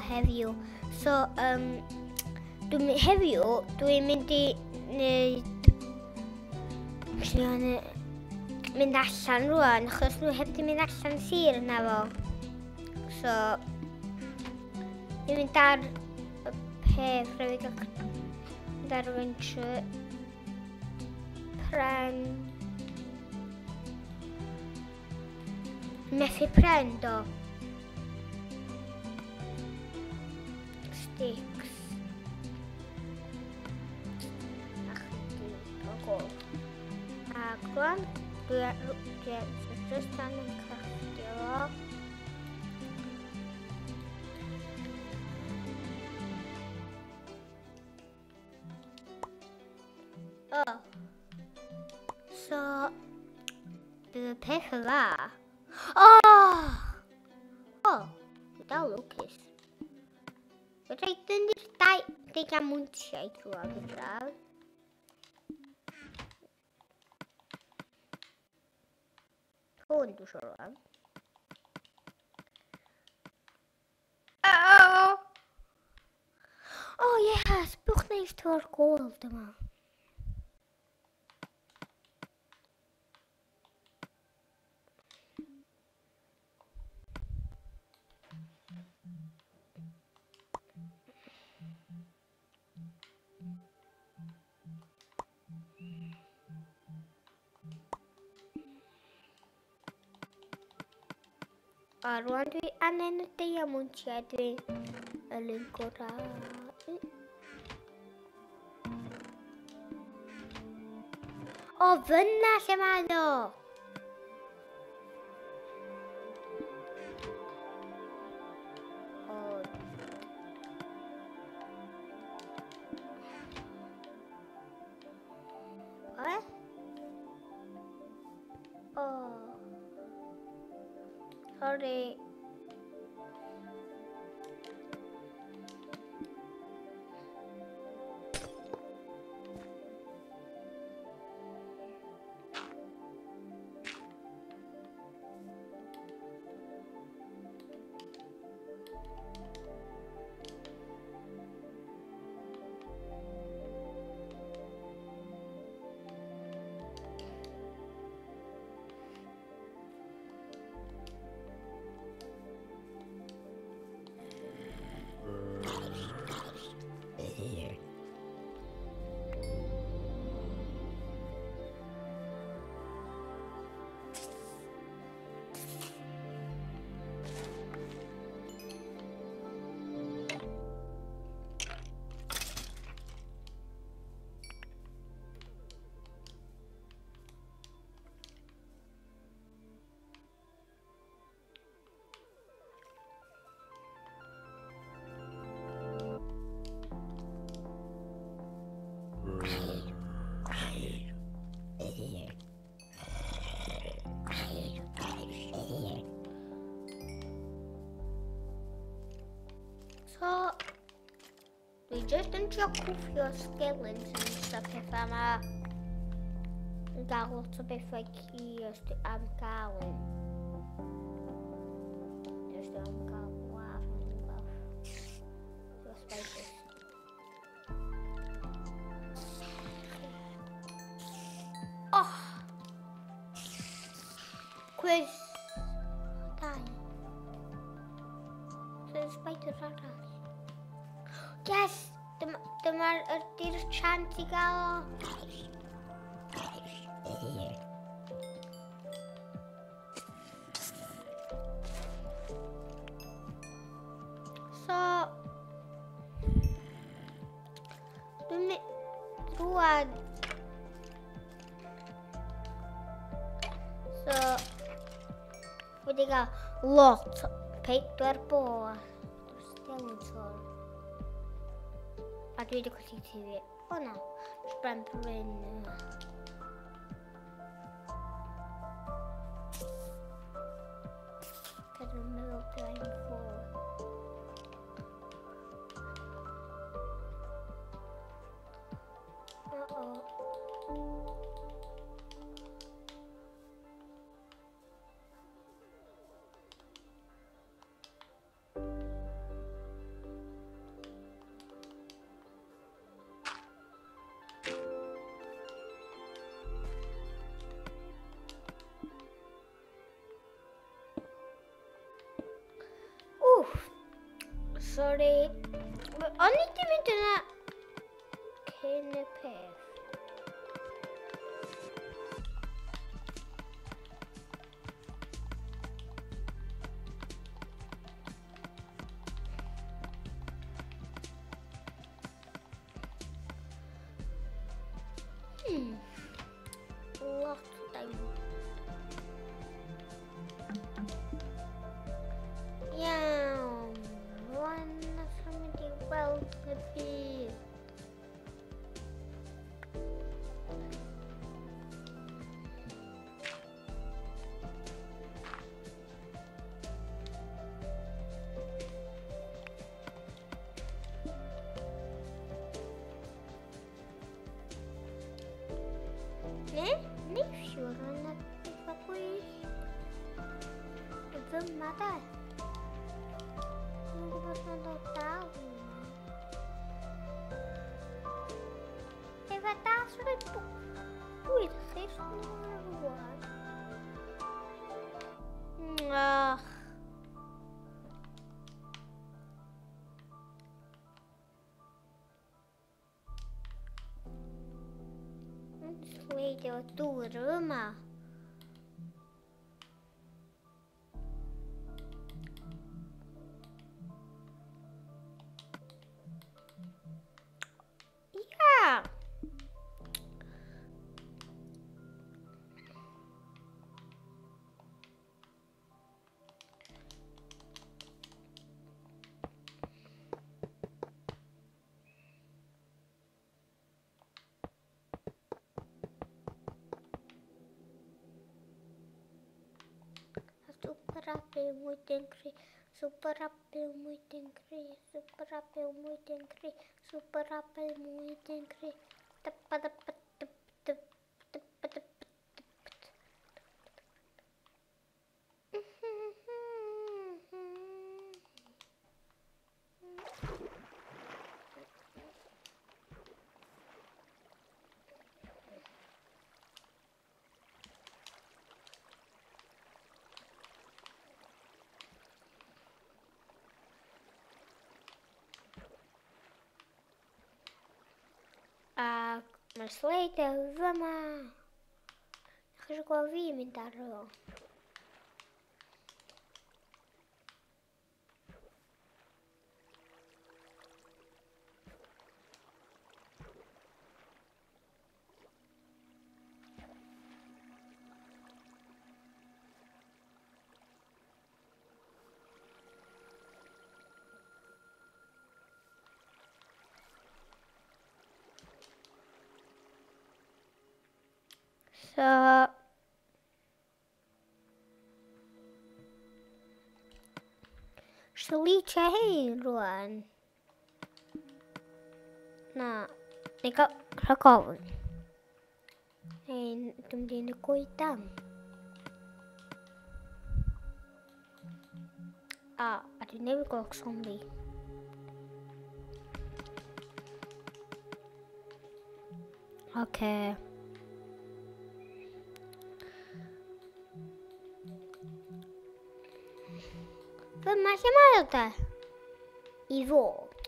heddiw. So, dwi'n heddiw, dwi'n mynd i wneud... Mynd allan rwan, achos nhw heb di mynd allan sir yna fo. So, dwi'n mynd ar y peth, rhaid fi gael mynd ar adventure. Pren. Methu pren, do. Sticks. A chydig o gold. Ac rwan, dwi just angen crafftio fo. Oh. So, bydd y peth yma. Oh! Oh, dwi dal lwcus. Fedra i dynnu'r dau diamwntiaid rwan, fedra. Hwn dwi'n siŵr rwan. Oh! Oh yes, bwch neis to'r gold yma. A rwan dwi angen y diamwntiau, dwi yr un gorau. O, fyna lle mae o! Oh. Sorry. So, dwi jyst yn trio cwffio skeletons a pethau yma. Yn gael lot o bethau ci os dwi am gael un. Os dwi am gael gwaf neu rhywbeth. Efo spiders. Oh! Quiz! Dau. So spider arall. Yes! Dyma'r ydy'r chance i gael o. So, dwi'n mynd rwan. So, wedi gael lot, 4 bo. Skeleton. A dwi wedi colli TV. O na, Bryn Bryn. Dwi'n meddwl dwi'n ffwrdd. Uh-oh. Sorry. O'n i di mynd yna cyn y peth. Lot o diamond. Iawn. Rwan nath mynd i weld y byd. Ne? Neithiwr yna bethau gwyllt. Fyma de. Dwi'n gwybod mae'n dod dal yma. Efo das rhoi bwyd chi rwan. Ach. Sleidio dŵr yma. Ia! Super apple mwydyn cri, super apple mwydyn cri, super apple mwydyn cri, super apple mwydyn cri. Dypa dypa dyp dyp dypa dyp dyp. Ac mae'r slider fyma. Ydych chi eisiau gweld fi mynd ar ôl? So, Slicio hein rwan. Na, neu gael rhag ofn. Neu dwi'n mynd i'n y goedan. A dwi'n newid gweld zombie. Oce. Fyma lle mae o de? I fod.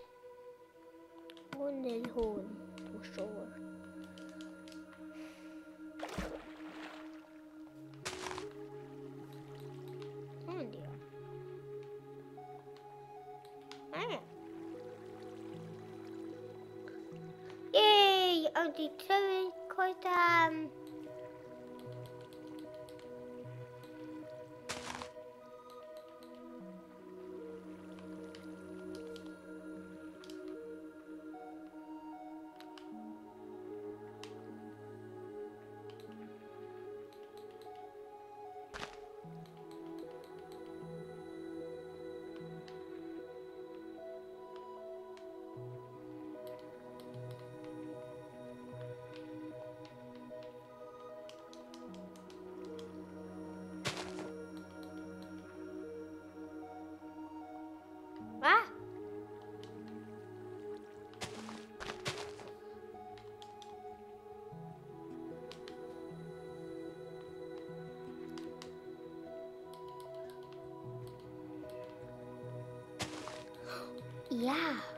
Hwn neu hwn, dwi'n siŵr. Hwn di o. Yay! Ond di tyfu coedan. Ah! Ia.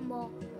1.